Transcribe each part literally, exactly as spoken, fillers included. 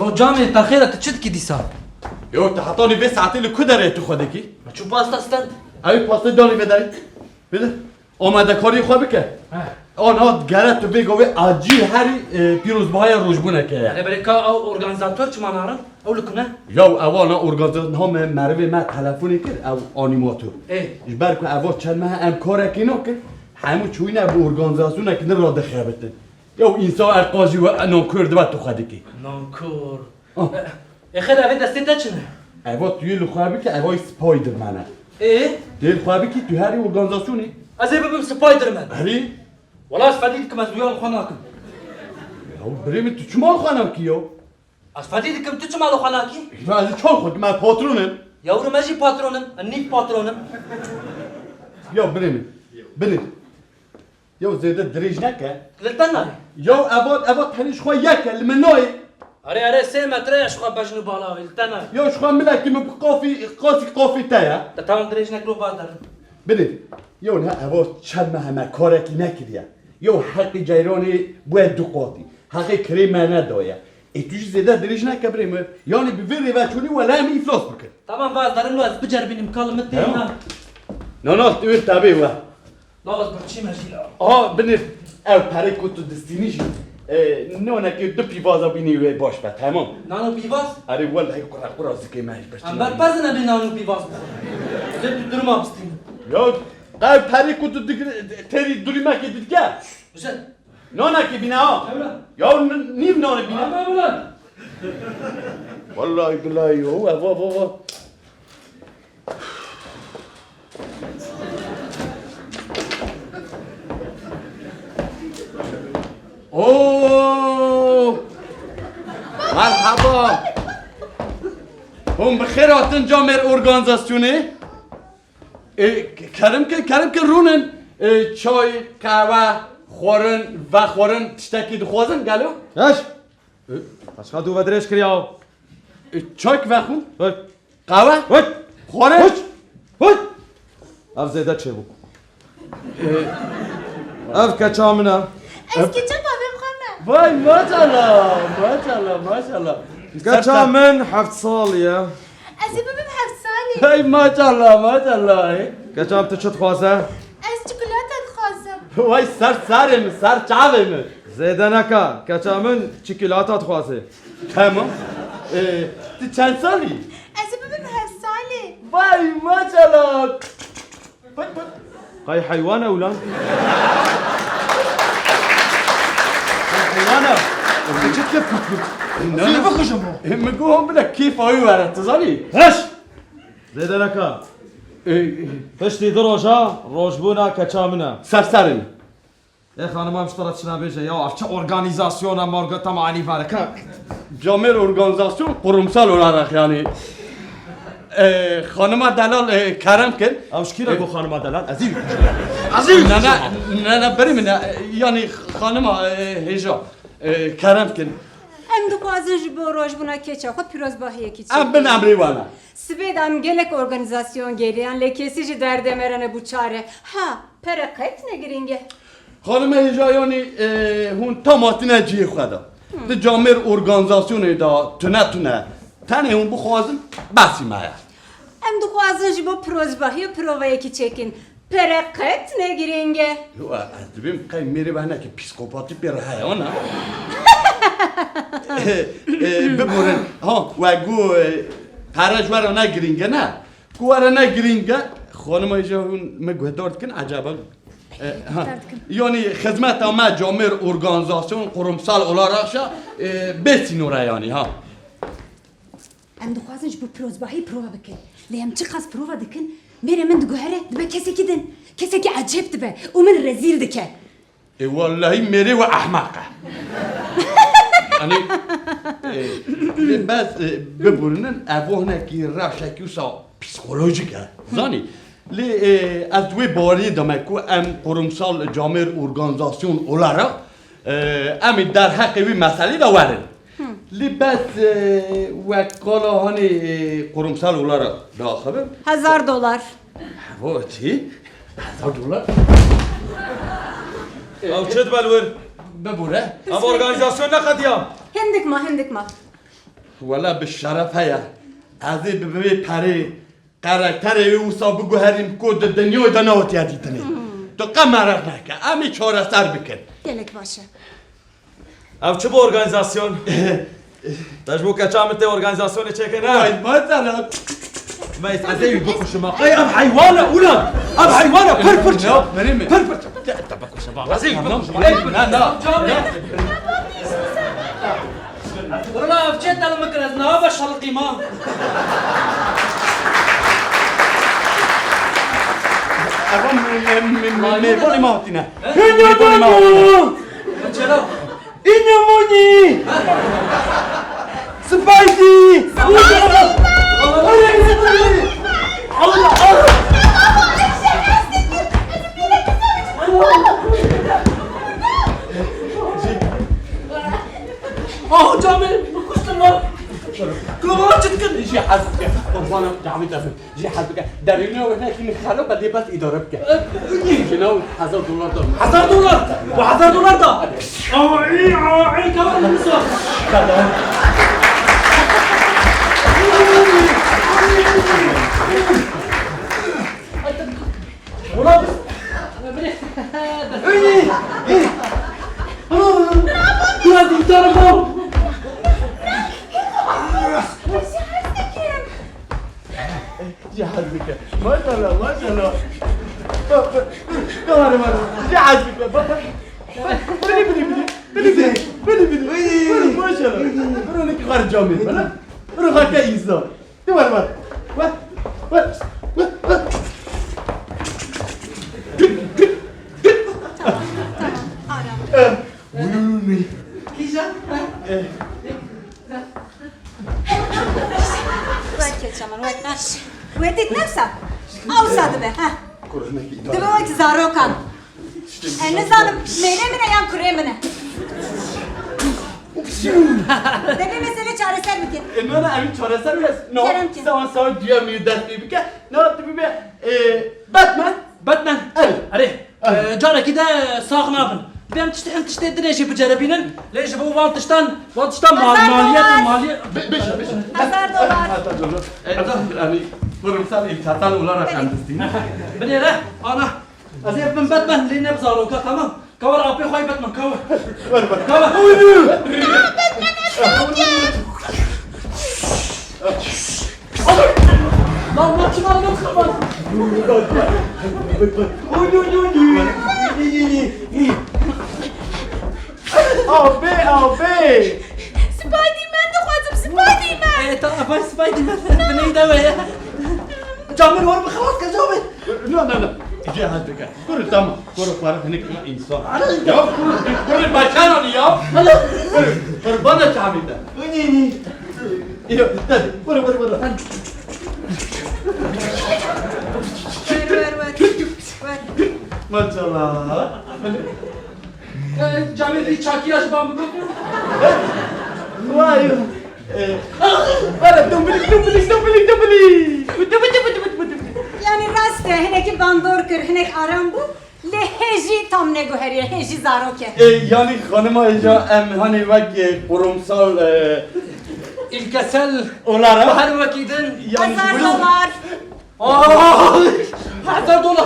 O camê te xêr e, tu çi dikî dîsa? Yo, tu hetanî vê saetê li ku derê tu xwe dikî? Me çû pasta stend. Ew pastayê danî vê derê. Bide. Amadekarî xwe bike. He. Ana gere tu bê govê acî herî, e, pîrozbahiya rojbûneke ye. Erê berê ka ew organîzator çima narin? Ew li ku ne? Ya ewana organîzator, niha me merivê me telefonê kir, ew anîmator. Ê. Ji ber ku eva çend meh em karekî nakin, hemû çûyîne bi organîzasyonekî din re dixebitin. Ew însan eqal jî we nankor dibe tu xwe dikî. Nankor. Ah. E, e, xêr, evê destê te çi ne? Eva tu yê li xwe bikî, eva Spiderman e. Ê? Tu yê li xwe bikî, tu herî organîzasyonê. Ez ê bibim Spiderman. Herî? Wela ez fedî dikim, ez duya li xwe nakim. Ya birê min, tu çima li xwe nakî ya? Ez fedî dikim, tu çima li xwe nakî? Ya ez çawa li xwe dikim, ez patron im. Ya wilo me jî patron im, ez nîv patron im. Ya birê min, birê. Yew zêde dirêj neke. Li te nayê. Yew eva, eva tenê ji xwe yek e, li min nayê. Erê, erê, sê metre ye ji xwe bejn û bala wê, li te nayê. Yew ji xwe milekî min bi qafî, qasî qafî te ye. Te tamam dirêj nekiro, baz derin. Binê, yew niha eva çend meh me karekî nekiriye. Yew heqê ceyranê bûye du qatî. Heqê kirê me nedaye. Ê tu jî zêde dirêj neke birê min. Yanî bi vê rêveçûnî wela em îflas bikin. Tamam, baz derin, ez biceribînim, kalime tê. Tamam. Na, na, tu wê tabê we. Laz birçî me jî la. Aha, binêr ew perê ku tu distînî jî, e, nonekê du pîvaza bînî wê baş be, temam. Nano pîvaz? Erê, welehî qura qura zikê me ji birçî. Em berpez nebê nano pîvaz bixwin. Zê tu durma bistînin. Ya, ew perê ku tu digir-, têrî durîmekê didike. Bize. Nonekê bîne ha. Ewle. Ya, n-, nîv nonê bîne. Ama ulan. Vallahi billahi, yo, va, va, va. Oo! Merhaba. Hûn bi xêr hatin camêr organîzasyonê. E, kerem ke, kerem ke rûnin. E, çay, qehwe, xwarin, vexwarin, tiştekî dixwazin gelo? Heş! E? Paşka dû ve dirêj kiriya. E, çayk vexwin? Hut. Qehwe? Hut. Xwarin? Hut. Hut. Ev zêde çêbû. E, ev keça min e. Ez keça bavê xwe me. Vay, maşallah, maşallah, maşallah. Keça min heft salî ye. Ez ê bibim heft salî. Hey, maşallah, maşallah, hey. Keça min, tu çi dixwaze? Ez çikolata dixwazim. Vay, ser serê min, ser çavê min. Zêde neka, keça min çikolata dixwaze. Tamam. Ee, tu çend salî? Ez ê bibim heft salî. Vay, maşallah. Pıt pıt. Qey heywan e ulan. Qey heywan e. Çi dike pıt pıt? Ne, ne? Seni bıkacağım o. E, min got bile keyf ayı were, tu zanî? Heş! Zêde neka. E, piştî du roja rojbûna keça min e. Ser serê min. E, xanima, em ji te re çi nabêje ya? Ev çi organîzasyona morga, tam anî varika. Camêr organîzasyon kurumsal olarak yani. E, xanima delal, e, kerem kin. Ew ji kî re got xanima delal? Ez ê wî kujim. Ez ê wî kujim. Ne, ne, ne, ne, berî min, e, yani xanima, e, hêja, e, kerem kin. Em dixwazin ji bo rojbûna keça xwe pîrozbahiyekî çêkin. Em bin emrê we ne. Sibê de em gelek organîzasyon geriyan, lê kesî ji derdê me re nebû çare. Ha, pere qet ne girîng e. Xanime hêja, yanî, e, hûn tam hatine cihê xwe de. Di camêr organîzasyonê de tune tune tenê hûn bixwazin, besî me ye. Em dixwazin ji bo pîrozbahiyê provayekî çêkin. Pere qet ne girîng e. Yo, ez dibêm qey mêrê we hinekî psîkopatî pê re heye, ana? E, e, biborin. Ha, we got, e, pere ji we re ne girîng e, ne? Ku we re ne girîng e, xanima hêja hûn min guhdar dikin, ecaba. E, ha. Guhdar dikim. Yanî xizmeta me camêr organîzasyon kurumsal olarak şa, e, bê sînor e yanî, ha. Em dixwazin ji bo pîrozbahî prova bikin. Lê em çiqas prova dikin, mêrê min diguhere, dibe kesekî din. Kesekî ecêb dibe û min rezîl dike. E, wellahî mêrê we ehmeq e. Yanî, e, lê bes, e, biborînin, ev hinekî rewşekî wisa psîkolojîk e. Zanî? Lê, e, ez di wê baweriyê de me ku em kurumsal camêr organîzasyon olarak, e, em ê derheqê wî meselê de werin. Lê bes, e, wek qala hanê, e, kurumsal olarak diaxivim. Hezar dolar. Bo çi? Hezar dolar? Ew çi dibe li wir? Bibore. Ev organîzasyon neqediya. Hindik ma, hindik ma. Wele bi şeref heye. Ez ê bi vê perê karakterê wê wisa biguherîm ku di dinyayê de nehatiye dîtinê. Tu qe meraq neke. Em ê çareser bikin. Gelek baş e. Ev çi bu organizasyon? Te ji bo keça min tê organizasyonê çêkê ne? Ay, mesela. Meys, ez ê wî bikuşim ha. Ay, ev heywan e, ulan! Ev heywan e, pir pir çi? Ya, vereyim mi? Pir pir çi? Te, te bikuşim ha. Ez ê wî bikuşim ha. Ey, na, na. Wala ev çê te li min kir, ez niha be şelqî ma. Ev me, me, me, me, mêvanê me hatîne. He? Mêvanê me hatîne. Çela. Îne monî! Spidey! Ah, camê, bikuştin lan! Kulağına çıtkın! Jî ez, qurbana camê te bin. Jî hez bike. Derînê wê hinekî min xelo be, lê bes îdare bike. Ji nav hezar dolar da. Hezar dolar? Bu hezar dolar da. Ay, ay, ay, tamam, Musa. Ulan. Ay, ay. Ulan, kurtarın lan. Jî hez bike. Maşallah, maşallah. Bak, bak. Bak, bak, bak. Jî hez bike. Bak, bak. Bili, bili, bili. Bili, bili. Bili, bili. Bili, maşallah. Bili, ne kadar cami. Bili. Bili, hakka insan. De var, var. Var. Var. Var. Var. Tamam, tamam. Aram. Eh, buyurun. Lija, ha? Eh. Wek keça min, wek ne? Wê dît nefsa? Awsa dibe, ha. Dibe wek zarokan. Ez nizanim, mêrê min e yan kurê min e. Dibê mesele çareser bikin. E, na, na, em çareser bike. No, kerem ki. Sawa, sawa, duya min dest pê bike. Na, tu bibe, e, Batman. Batman. Evet. Erê. Ee, carekî de sax nabin. Divê em tiştê, em tiştê dinê jî biceribînin. Lê ji bo van tiştan, van tiştan mal-, maliyet û maliyet. Be-, beş, beş. Hezar dolar. Hezar dolar. E, hezar, yani, kurumsal ilk hatan olarak hem distîne. Binêre, ana. Ez ê bim Batman, lê ne bi zaroka, tamam. Ka were apê xwe yê Batman, ka were. Were, were. Ka were. Lan, lan, çima lan, çima lan? Oy, oy, oy, oy. Abi, abi. Spiderman dixwazim, Spiderman. E, ta, apa Spiderman. Biney de we ya. Camir, war bi xelas ke, Camir. No, no, no. Cihaz dike. Kuru, tamam. Kuru, para hinek ma insan. Ya, kuru, kuru, başaran ya. Kuru, kuru, bana çamide. Yo, hadi, vur, vur, vur. Ver, ver, ver. Ver. Maşallah. Ee, Camil, bir çakiya şu bambu. Vay. Ee, böyle dumbilik, dumbilik, dumbilik, dumbilik. Dumbilik, dumbilik, dumbilik, dumbilik. Yani rast e, hinekî bandor kir, hinek aram bû. Lê hê jî tam neguheriye, hê jî zarok e. E, yanî xanima hêja em hanê wek, e, kurumsal, e, ilkesel olarak her wekî din. Yanî hezar dolar. Aa, hezar dolar.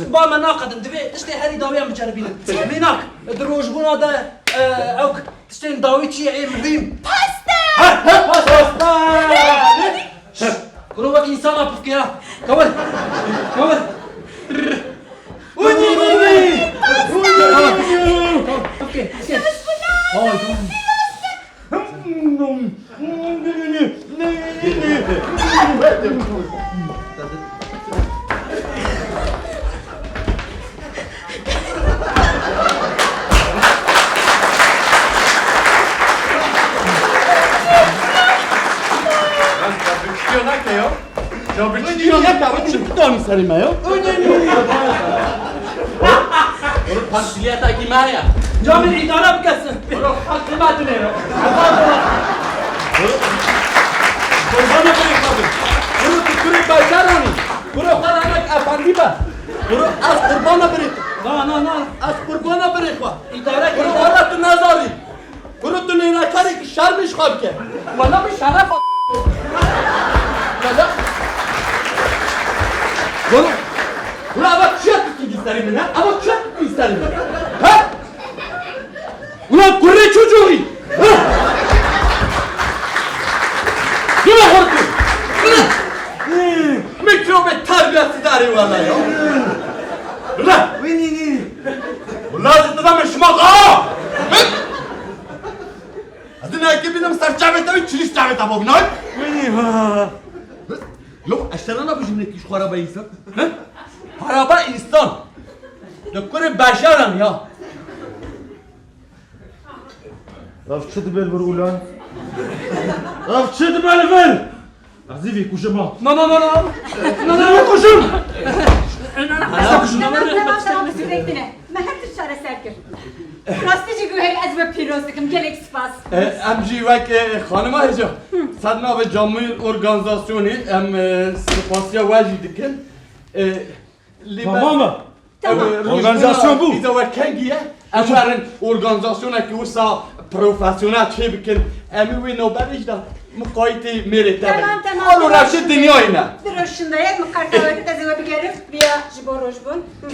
E, ba me naqedin, divê tiştê herî dawî em biceribînin. Mînak, di rojbûna de, e, ew tiştên dawî çi ye ê muhîm? Pasta! He, he, pasta! Kuro wek însana pifke ya. Kawir. Kawir. Uy, uy, uy, uy. Pifke, pifke. Ay, tamam. Çiyo nake yo. Çiyo nake, çi pitan serî me yo. Oğlum, temsiliyeta ki me ya. Camir, îdare bikesin. Oğlum, hakkı batın ya. Kurbanı bırakmadım. Bunu tutturup başarani. Bunu karanak efendi be. Bunu az kurbana bırak. Na, na, na. Az kurbana bırakma. İdare et. Bunu valla tu nazari. Kuro tu nêrakarê ki şerm ji xwe bike. Wala bi şeref. Wala. Wala eva çiya tu tî serê min ha? Eva çiya tu tî serê min? Ha? Ulan kurê çocuğu! Ha? Yine hortu! Mikrobe terbiyesiz arı valla ya. Ulan! Wî nî nî. Ulan zıttı da şuma ha! Ez ne ki bilim ser çavê te, çiliş çavê te bobnay. Wî nî ha. Yok, eşlerine bu cümle ki şu araba insan. Ha? Araba insan. De kurê beşeran ya. Ev çi dibe li vir ulan? Ev çi dibe li vir? Ez ê vê kujim ha. Na, na, na, na. Na, na, na, kujim. Tamam, tamam, tamam, siz beklene. Me her tişt çareser kir. Rastî jî guherî ez we pîroz dikim. Gelek spas. E, em jî wek, e, xanima hêja. Ser navê Camîr Organîzasyonê em, e, spasiya we jî dikin. E, Lê Tamam mı? Tamam. Ew, e, Organizasyon bu. Vîza we kengî ye? Em werin organizasyonekî wisa profesyonel çê bikin. Em ê wê navberê jî de miqayîtê mêrê te bin. Tamam, tamam, Alo, tamam. Rewşê dinyayê ne. Biro şindayet, min qerta we dide, ez ê we bigerim, viya ji bo rojbûn. Hı.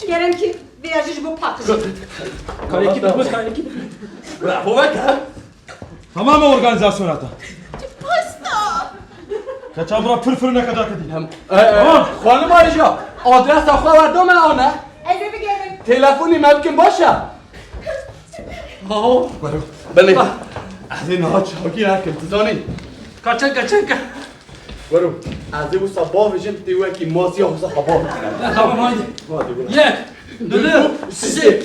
Kerem ki, viya jî ji bo paqij. Karekî dikmez, karekî dikmez. Bravo, bak ha. Tamam mı organizasyona ta? Pasta. Kaçan bura pır pır ne kadar kadın. Hem, e, e, Tamam. Xanima hêja, adresa xwe werdo me ane. Ez ê bigerim. Telefonî me bikin baş e. Haho. Belê. Ez ê niha çavkî nekim, tu zanî. Kaçenka, çenka. Wero, ez ê wisa bavêjim, tê wekî masiya wisa xwe bavêjim. Tamam, haydi. Hadi, wero. Yek, du, sisê.